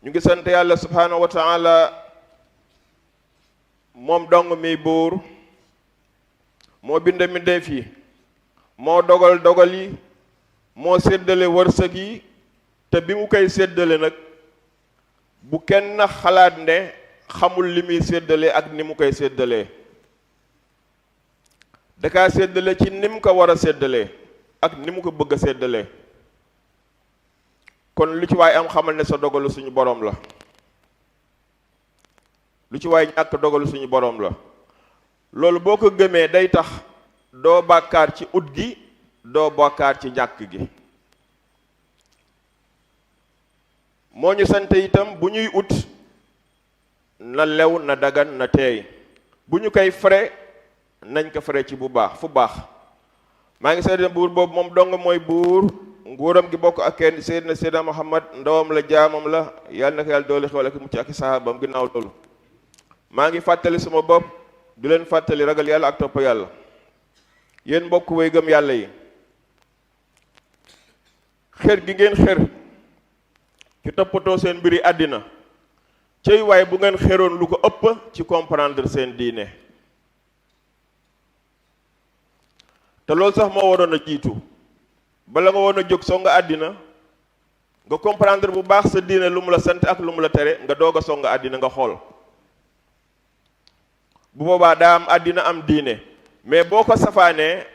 ñu ngi sant yàlla subhaanahu wa taala moom dong mi buur moo bind mbindeef yi moo dogal dogal yi moo séddale wërsëg yi te bi mu koy séddale nag bu kenn xalaat ne xamul li muy séddale ak ni mu koy séddalee dakaa séddale ci ni mu ko war a séddalee ak ni mu ko bëgg a séddalee kon lu ci waay am xamal ne sa dogalu suñu boroom la lu ci waay ñàkk dogalu suñu boroom la loolu boo ko gëmee day tax doo bàkkaar ci ut gi doo bàkkaar ci ñàkk gi moo ñu sant itam bu ñuy ut na lew na dagan na teey bu ñu koy fere nañ ko fere ci bu baax fu baax maa ngi seede buur boobu moom dong mooy buur nguuram gi bokk ak kenn Seydina Muhammad ndawam la jaamam la yàlla na ko yàlla doole xewal ak mucc ak sahaabam ginnaaw loolu maa ngi fàttali sama bopp du leen fàttali ragal yàlla ak topp yàlla yéen mbokk way gëm yàlla yi xër gi ngeen xër ci toppatoo seen mbiri àddina cey waaye bu ngeen xeroon lu ko ëpp ci comprendre seen diine te loolu sax moo waroon a jiitu bala nga woon a jóg song àddina nga comprendre bu baax sa diine lu mu la sant ak lu mu la tere nga doog a song àddina nga xool bu boobaa daa am àddina am diine mais boo ko safaanee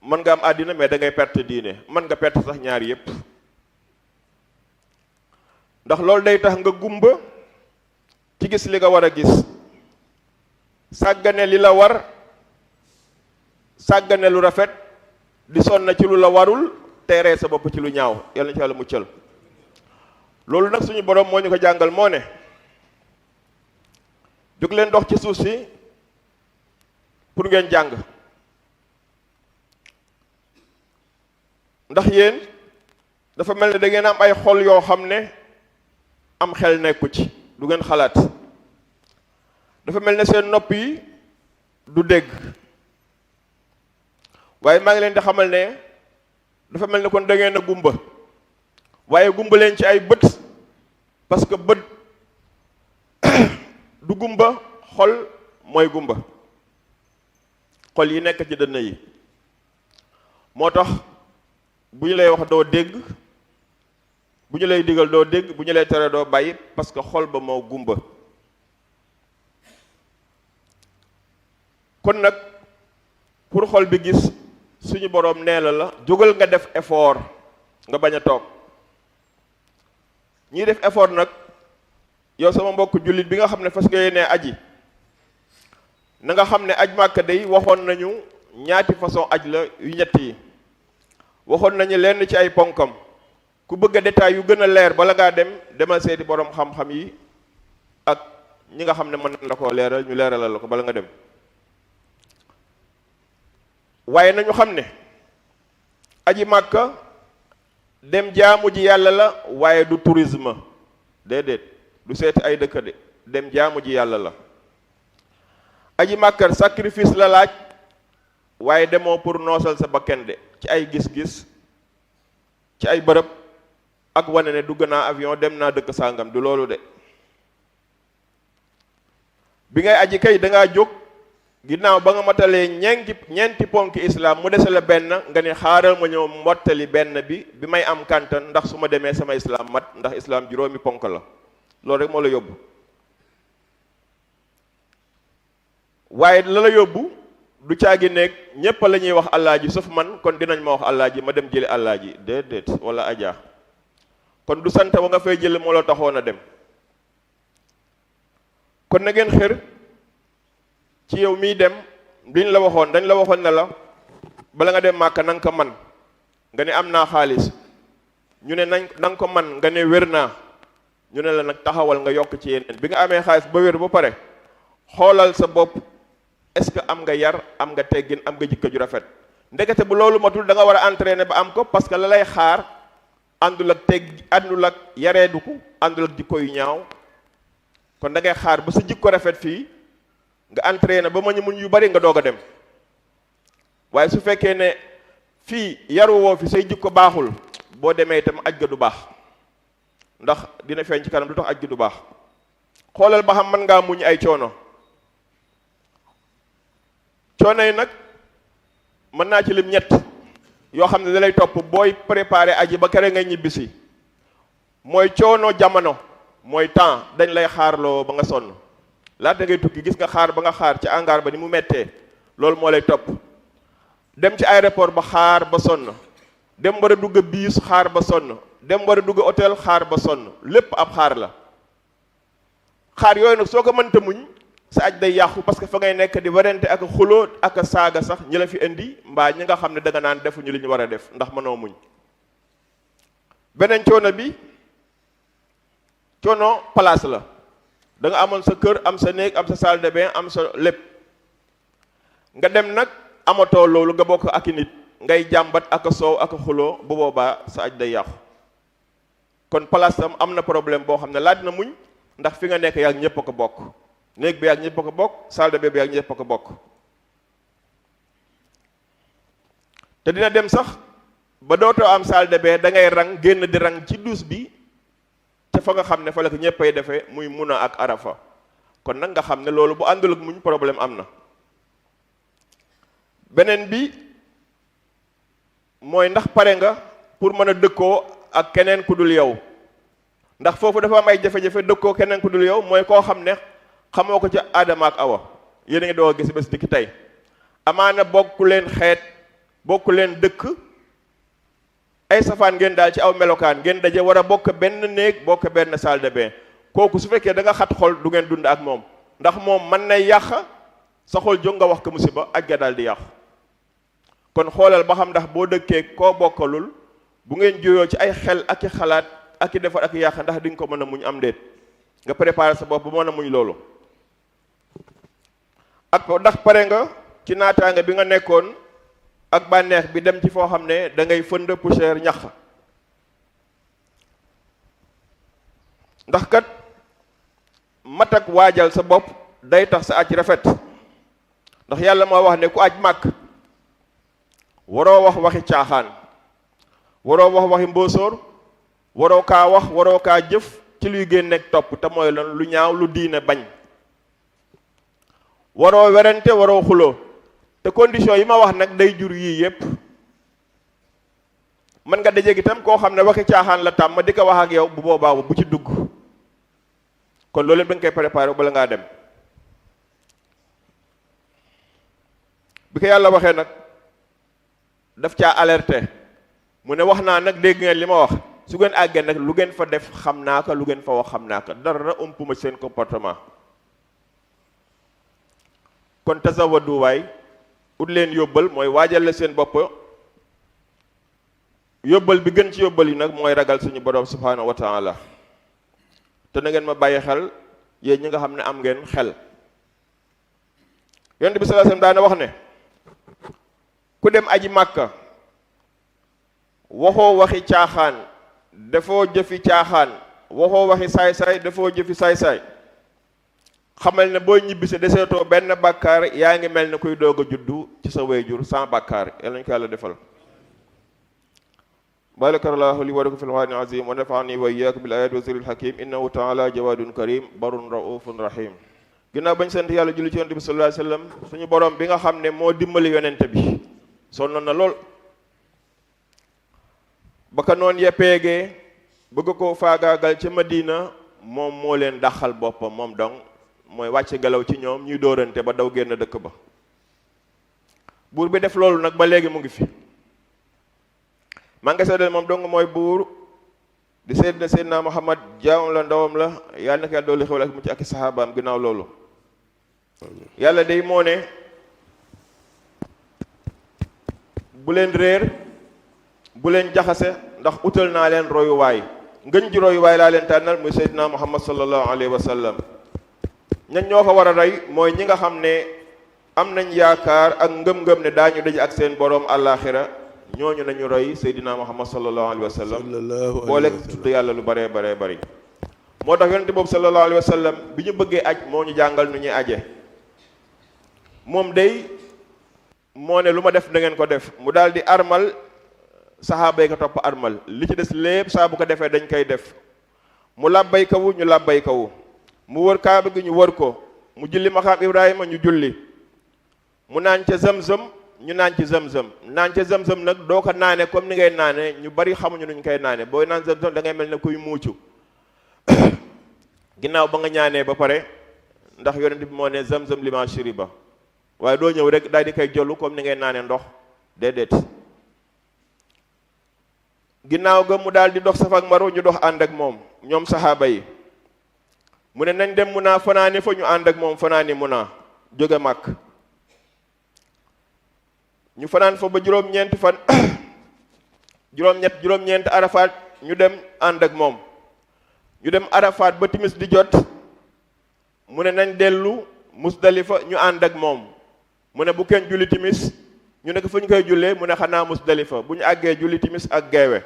mën nga am àddina mais da ngay perte diine mën nga perte sax ñaar yépp ndax loolu day tax nga gumba ci gis li nga war a gis sàggane li la war sàggane lu rafet di sonn ci lu la warul teeree sa bopp ci lu ñaaw yàlla na ci yàlla muccal loolu nag suñu borom moo ñu ko jàngal moo ne jóg leen dox ci suuf si pour ngeen jàng ndax yéen dafa mel ne da ngeen am ay xol yoo xam ne am xel nekku ci du ngeen xalaat dafa mel ne seen nopp yi du dégg waaye maa ngi leen di xamal ne dafa mel ne kon da ngeen a gumba waaye gumba leen ci ay bët parce que bët du gumba xol mooy gumba xol yi nekk ci dënn yi moo tax bu ñu lay wax doo dégg bu ñu lay digal doo dégg bu ñu lay tere doo bàyyi parce que xol ba moo gumba kon nag pour xol bi gis suñu boroom nee la jógal nga def effort nga bañ a toog ñiy def effort nag yow sama mbokk jullit bi nga xam ne fas nga yéenee aji na nga xam ne aj Màkka day waxoon nañu ñaati façon aj la yu ñett yi waxoon nañu lenn ci ay ponkam ku bëgg a détail yu gën a leer bala ngaa dem demal seeti boroom xam-xam yi ak ñi nga xam ne mën na koo leeral ñu leeralal la ko bala nga dem waaye nañu xam ne aji Màkka dem jaamu ji yàlla la waaye du tourisme déedéet du seeti ay dëkk de dem jaamu ji yàlla la aji Màkka sacrifice la laaj waaye demoo pour noosal sa bakken de ci ay gis-gis ci ay bërëb ak wane ne dugg naa avion dem naa dëkk sàngam du loolu de bi ngay aji kay dangaa jóg ginnaaw ba nga matalee ñeenti ponk islam mu dese la benn nga ne xaaral ma ñëw mottali benn bi may am kàntan ndax su ma demee sama islam mat ndax islam juróomi ponk la loolu rek moo la yóbbu waaye la yóbbu du caagi néeg ñépp la ñuy wax àllaaji sauf man kon dinañ ma wax àllaaji ma dem jëli àllaaji déedéet wala ajaa kon du sant ba nga fay jël moo la taxoon a dem kon na ngeen xër ci yow miy dem liñ la waxoon dañ la waxoon ne la bala nga dem Màkka na nga ko man nga ne am naa xaalis ñu ne na nga ko man nga ne wér naa ñu ne la nag taxawal nga yokk ci yeneen bi nga amee xaalis ba wér ba pare xoolal sa bopp est-ce que am nga yar am nga teggin am nga jikko ju rafet ndekete bu loolu matul da nga war a entraîner ba am ko parce que la lay xaar àndul ak àndul ak yareeduku àndul ak jikko yu ñaaw kon da ngay xaar ba sa jikko rafet fii nga entraîné ba ma ñu muñ yu bari nga doog a dem waaye su fekkee ne fii yaru woo fi say jikko baaxul boo demee itam aj ga du baax ndax dina feeñ ci kanam lu tax aj gi du baax. xoolal ba xam mën ngaa muñ ay coono yi nag mën naa ci lim ñett yoo xam ne da lay topp booy préparer aji ba kere ngay ñibbisi. mooy coono jamono mooy temps dañ lay xaarloo ba nga sonn laata ngay tukki gis nga xaar ba nga xaar ci hangar ba ni mu mettee loolu moo lay topp. dem ci aéroport ba xaar ba sonn, dem war a dugg biis xaar ba sonn, dem war a dugg hôtel xaar ba sonn, lépp ab xaar la. xaar yooyu nag soo ko mënta muñ sa aj day yàqu parce que fa ngay nekk di werante ak xuloo ak saaga sax ñi la fi indi mbaa ñi nga xam ne danga naan defuñu li ñu war a def ndax mënoo muñ. beneen coono bi coono place la, da nga amoon sa kër am sa néeg am sa salle de bain am sa lépp nga dem nag amatoo loolu nga bokk ak i nit ngay jàmbat ak a soow ak a xuloo bu boobaa sa aj day yàqu. kon place am na problème boo xam ne laaj na muñ ndax fi nga nekk yaa ñëpp a ko bokk, néeg bi yaa ñëpp a ko bokk, salle de bain bi yaa ñëpp a ko bokk. te dina dem sax ba dootoo am salle de bain da ngay rang génn di rang ci douche bi te fa nga xam ne fa la ko ñëppay defee muy Muna ak Arafa. kon nag nga xam ne loolu bu àndul ak muñ problème am na. beneen bi mooy ndax pare nga pour mën a dëkkoo ak keneen ku dul yow, ndax foofu dafa am ay jafe-jafe. dëkkoo keneen ku dul yow mooy koo xam ne xamoo ko ci Aadama ak Awa, yéen a ngi doo a gis bés dikki tey, amaana bokku leen xeet bokku leen dëkk, ay safaan ngeen daal ci aw melokaan, ngeen daje war a bokk benn néeg bokk benn salle de bain. kooku su fekkee da nga xat xol du ngeen dund ak moom, ndax moom mën na yàq sa xol jóg nga wax ko musiba aj ga daal di yàqu. kon xoolal ba xam ndax boo dëkkee koo bokkalul bu ngeen juyoo ci ay xel ak i xalaat ak i defar ak i yàq ndax di nga ko mën a muñ am déet. nga préparer sa bopp ba mën a muñ loolu. ak ndax pare nga ci naataange bi nga nekkoon ak bànneex bi dem ci foo xam ne da ngay fënd poussière ñax. ndax kat mat ak waajal sa bopp day tax sa aj rafet, ndax yàlla moo wax ne ku aj màkk waroo wax waxi caaxaan, waroo wax waxi mbóosóor, waroo kaa wax waroo kaa jëf ci luy génneeg topp te mooy lan lu ñaaw lu diine bañ. waroo werante waroo xuloo, te condition yi ma wax nag day jur yii yépp. mën nga dajeeg itam koo xam ne waxi caaxaan la tàmm di ko wax ak yow, bu boobaa bu ci dugg. kon loolu da nga koy préparé bala ngaa dem. bi ko yàlla waxee nag daf caa alerté mu ne wax naa nag dégg ngeen li ma wax, su ngeen àggee nag lu ngeen fa def xam naa ko, lu ngeen fa wax xam naa ko, dara umpuma seen comportement. kon tasawadu waay ut leen yóbbal, mooy waajal la seen bopp. yóbbal bi gën ci yóbbal yi nag mooy ragal suñu borom subhanahu wa taala. te na ngeen ma bàyyi xel yéen ñi nga xam ne am ngeen xel. yonent bi sallallahu alayhi wasallam daana wax ne ku dem aji màkka waxoo waxi caaxaan dafoo jëfi caaxaan, waxoo waxi saay-saay dafoo jëfi saay-saay, xamal ne boo ñibbisi deseetoo benn bàkkaar, yaa ngi mel ne kuy doog a juddu ci sa wayjur sans bàkkaar. yàlla nañu ko yàlla defal. barakallahu li wa lakum fil qur'anil azim wa nafa'ani wa iyyakum bil ayati wa zikril hakim innahu ta'ala jawadun karim barun raufun rahim. ginnaaw bañ sant yàlla julli ci yonent bi sallallahu alayhi wasallam, suñu borom bi nga xam ne moo dimbali yonent bi sonn na lool ba ka noon yeppeegee bëgg ko faagaagal ca Madina, moom moo leen daxal boppam moom dong, mooy wàcce gelaw ci ñoom ñuy dóorante ba daw génn dëkk ba. buur bi def loolu nag ba léegi mu ngi fi. maa ngi seedal moom dong mooy buur, di seedna Seydina Muhammad jaamam la ndawam la, yàlla na ko yàlla doolu xewal ak mu ci ak saxaabaam ginnaaw loolu. yàlla day moo ne bu leen réer bu leen jaxase, ndax utal naa leen royuwaay. ngën ji royuwaay laa leen tànnal muy Seydina Muhammad sallallahu alayhi wa sallam. ñan ñoo ko war a rey mooy ñi nga xam ne am nañ yaakaar ak ngëm-ngëm ne daañu daje ak seen boroom àllaaxira, ñooñu nañu roy Seydina Muhammad sallallahu alayhi wa sallam. boole tudd yàlla lu baree baree bari. moo tax yonente boobu sallallahu alayhi wa sallam bi ñu bëggee aj moo ñu jàngal nu ñuy aje. moom day moo ne lu ma def da ngeen ko def, mu daal di armal, saxaaba yi ko topp armal, li ci des lépp saa bu ko defee dañ koy def. mu labbayka wu ñu labbayka wu mu wër kaaba gi ñu wër ko mu julli maqaam Ibrahima ñu julli mu naan ca zamzam ñu naan ci zamzam naan ca zamzam nag doo ko naane comme ni ngay naane ñu bari xamuñu nuñ koy naane booy naan zamzam da ngay mel ne kuy muucu ginnaaw ba nga ñaanee ba pare ndax yonent bi moo ne zamzam lima shuriba waaye doo ñëw rek daal di koy jollu comme ni ngay naane ndox déedéet ginnaaw ga mu daal di dox Safa ak Marwa ñu dox ànd ak moom ñoom saxaaba yi mu ne nañ dem Munaa fanaani fa ñu ànd ak moom fanaani Munaa jóge Màkk ñu fanaan fa ba juróom-ñeenti fan juróom-ñeent Arafat ñu dem ànd ak moom ñu dem Arafat ba timis di jot mu ne nañ dellu Musdalifa ñu ànd ak moom mu ne bu kenn julli timis ñu ne ko fu ñu koy jullee mu ne xanaa Musdalifa bu ñu àggee julli timis ak geewe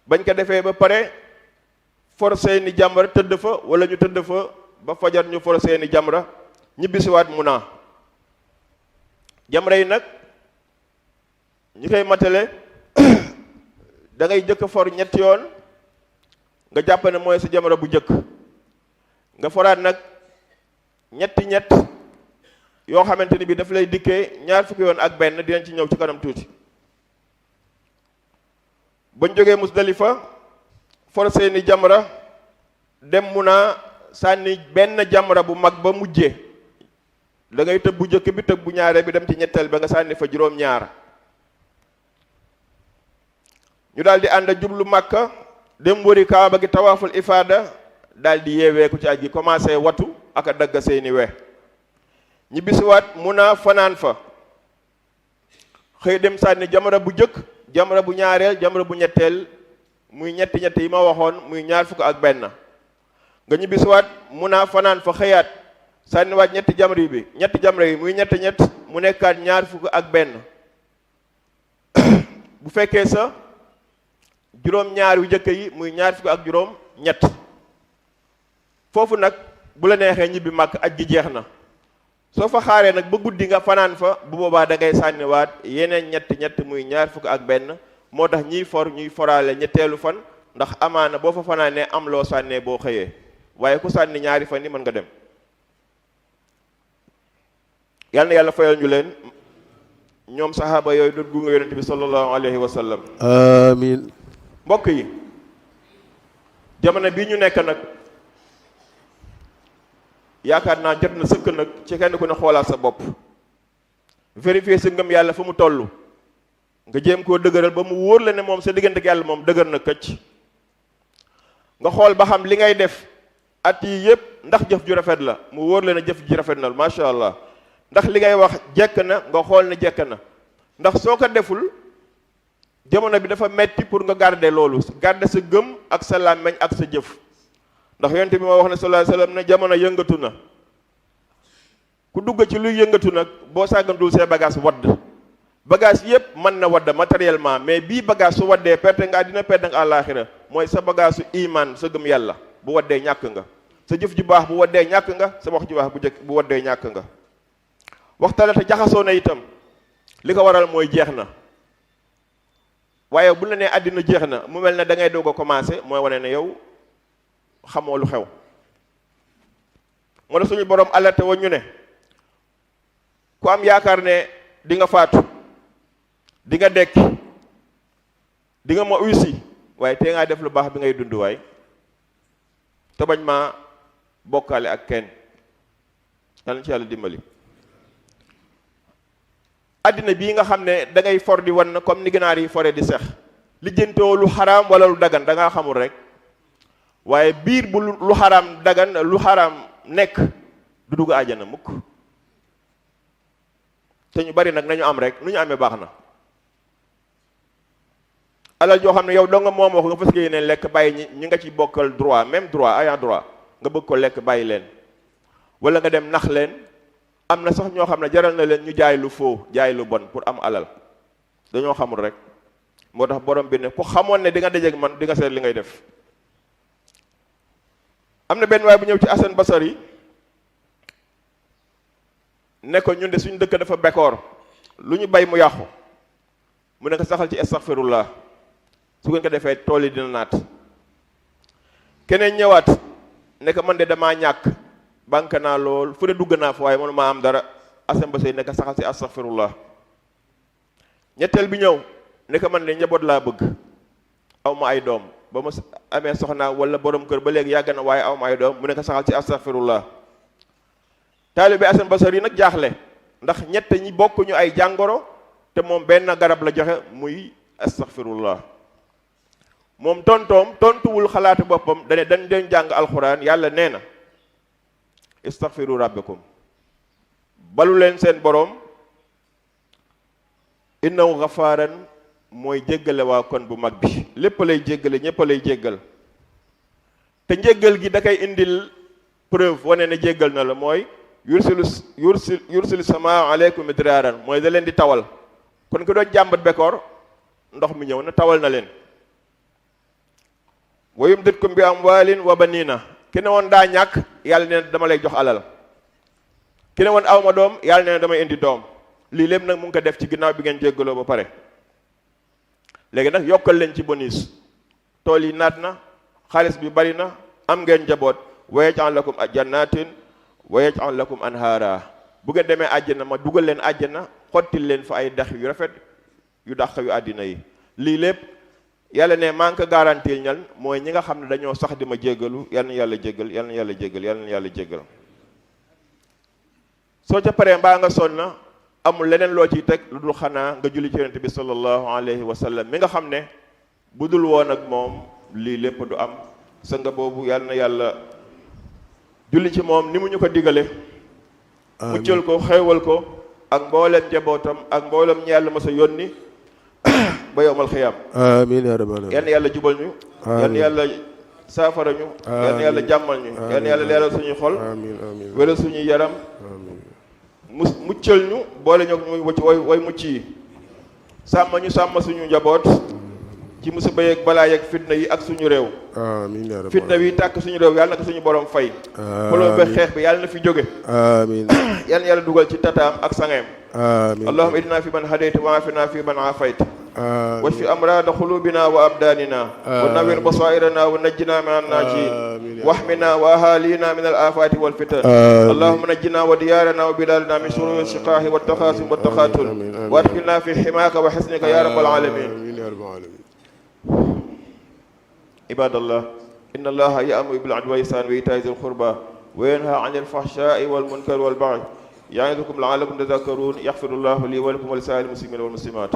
bañ ko defee ba pare for seeni jamra tëdd fa wala ñu tëdd fa ba fajar ñu for seeni jamra ñibbisiwaat Munaa jamra yi nag ñi koy matale da ngay jëkk for ñetti yoon nga jàpp ne mooy sa jamra bu jëkk nga foraat nag ñett yoo xamante ni bi daf lay dikkee ñaar fukki yoon ak benn dinañ ci ñëw ci kanam tuuti bañ jógee Musdalifa for seeni jamra dem Munaa sànni benn jamra bu mag ba mujjee da ngay tëb bu jëkk bi tëb bu ñaaree bi dem ci ñetteel ba nga sànni fa juróom-ñaar ñu daal di ànd jublu Makka dem wëri Kaaba gi tawaaful ifaada daal di yeeweeku ci aj gi commencé watu ak a dagg seeni we ñi bisiwaat Munaa fanaan fa xëy dem sànni jamra bu jëkk jamra bu ñaareel jamra bu ñetteel muy ñett yi ma waxoon muy ñaar fukk ak benn nga ñu bisiwaat Munaa fanaan fa xëyaat sànniwaat ñetti jamra yi muy ñett mu nekkaat ñaar fukk ak benn bu fekkee sa juróom-ñaar yu njëkk yi muy ñaar fukk ak juróom ñett foofu nag bu la neexee ñibbi Màkk aj gi jeex na soo fa xaaree nag ba guddi nga fanaan fa bu boobaa da ngay sànniwaat yeneen ñett muy ñaar fukk ak benn moo tax ñuy foraale ñetteelu fan ndax amaana boo fa fanaanee am loo sànnee boo xëyee waaye ku sànni ñaari fan yi mën nga dem yal na yàlla fayal ñu leen ñoom saxaaba yooyu doon gunge yonent bi sallallahu alayhi wa sallam amiin mbokk yi jamono bii ñu nekk nag yaakaar naa jot na sëkk nag ci kenn ku ne xoolaat sa bopp vérifier sa ngëm yàlla fa mu toll nga jéem koo dëgëral ba mu wóor la ne moom sa diggante ak yàlla moom dëgër na këcc nga xool ba xam li ngay def at yi yëpp ndax jëf ju rafet la mu wóor la ne jëf ji rafet na macha allah ndax li ngay wax jekk na nga xool ne jekk na ndax soo ko deful jamono bi dafa metti pour nga garder loolu garder sa gëm ak sa làmmeñ ak sa jëf ndax yonent bi moo wax ne sallallahu alayhi wasallam ne jamono yëngatu na ku dugg ci luy yëngatu nag boo sàggantul see bagage wadd bagage yépp mën na wadd matériellement mais bii bagage su waddee perte nga àddina perte nga àllaaxira mooy sa bagage su iman sa gëm yàlla bu waddee ñàkk nga sa jëf ju baax bu waddee ñàkk nga sa wax ju baax bu waddee ñàkk nga waxtale te jaxasoo na itam li ko waral mooy jeex na waaye bu la nee àddina jeex na mu mel ne da ngay doog a commencé mooy wane ne yow xamoo lu xew moo tax suñu borom alerte woon ñu ne ku am yaakaar ne di nga faatu di nga dekk di nga ma uysi waaye tee ngaa def lu baax bi ngay dund waay te bañ maa bokkaale ak kenn yàlla na ci yàlla dimbali àddina bii nga xam ne da ngay for di wan comme ni ginaar yi fore di sex lijjantoo lu xaraam wala lu dagan da ngaa xamul rek waaye biir bu lu xaraam dagan lu xaraam nekk du dugg àjjana mukk te ñu bari nag nañu am rek nu ñu amee baax na alal joo xam ne yow doo nga moom wax nga fas yéene lekk bàyyi ñi nga ci bokkal droit même droit ayant droit nga bëgg ko lekk bàyyi leen wala nga dem nax leen am na sax ñoo xam ne jaral na leen ñu jaay lu faux jaay lu bon pour am alal dañoo xamul rek moo tax borom bi ne ku xamoon ne di nga dajeek man di nga seet li ngay def am na benn waay bu ñëw ci Hasan Basri ne ko ñun de suñu dëkk dafa bekkoor lu ñu bay mu yàqu mu ne ko saxal ci astaghfirullah su ngeen ko defee tool yi dina naat keneen ñëwaat ne ko man de damaa ñàkk banque naa lool fu ne dugg naa fa waaye mënu maa am dara Assane Ba Seye nekk saxal si astaghfirullah. ñetteel bi ñëw ne ko man de njaboot laa bëgg aw ma ay doom ba ma amee soxna wala borom kër ba léegi yàgg na waaye aw ma ay doom mu ne ko saxal si astaghfirullah. taalibe Assane Ba Seye nag jaaxle ndax ñett ñi bokkuñu ay jàngoro te moom benn garab la joxe muy astaghfirullah. moom tontuwul xalaatu boppam dane dañ doon jàng alxuraan yàlla nee na istaghfiru rabbakum balu leen seen boroom innahu ghafaaran mooy jéggale waa kon bu mag bi lépp lay jéggale ñépp lay jéggal te njéggal gi da koy indil preuve wane ne jéggal na la mooy yursilu samaa aleykum midraaran mooy da leen di tawal kon ki doon jàmbat bekkoor ndox mi ñëw na tawal na leen wa yumditkum bi amwaalin wa baniina ki ne woon daa ñàkk yàlla nee na dama lay jox alal ki ne woon awma doom yàlla nee na damay indi doom lii lépp nag mu ngi ko def ci ginnaaw bi ngeen jéggaloo ba pare léegi nag yokkal leen ci bonus tool yi naat na xaalis bi bari na am ngeen njaboot wa yaj'al lakum jannatin wa yaj'al lakum anhaara bu ngeen demee àjjana ma dugal leen àjjana xottil leen fa ay dex yu rafet yu dàq yu àddina yi lii lépp yàlla ne maa ngi ko garantil ñal mooy ñi nga xam ne dañoo sax di ma jéggalu yal na yàlla jéggal yal na yàlla jéggal yal na yàlla jéggal soo ca paree mbaa nga sonn na amul leneen loo ciy teg lu dul xanaa nga julli ci yonent bi sallallahu alayhi wa sallam mi nga xam ne bu dul woon ak moom lii lépp du am sa nga boobu yal na yàlla julli ci moom ni mu ñu ko digale muccal ko xeewal ko ak mboolem njabootam ak mboolem ñi yàlla ma sa yónni ba yowmal xiyaam amiin yaa rabbal aalamiin yal na yàlla jubal ñu yal na yàlla saafara ñu yal na yàlla jàmmal ñu yal na yàlla leeral suñuy xol wéral suñuy yaram muccal ñu boole ñoo way mucc yi sàmm ñu sàmm suñu njaboot ci musiba yeeg balaa yeeg fitna yi ak suñu réew amiin yaa rabbal fitna yi tàkk suñu réew yàlla na ko suñu borom fay xoloo ba xeex bi yàlla na fi jóge amiin yal na yàlla dugal ci tataam ak sangeem amiin allahumma idina fi man hadayta wa afina fi man afayta واشف أمراض قلوبنا وأبداننا ونور بصائرنا ونجنا من الناجين واحمنا وأهالينا من الآفات والفتن اللهم نجنا وديارنا وبلادنا من شرور الشقاء والتخاصم والتخاذل وادخلنا في حماك وحسنك يا رب العالمين عباد الله إن الله يأمر بالعدل والإحسان وإيتاء ذي القربى وينهى عن الفحشاء والمنكر والبغي يعظكم لعلكم تذكرون يغفر الله لي ولكم ولسائر المسلمين والمسلمات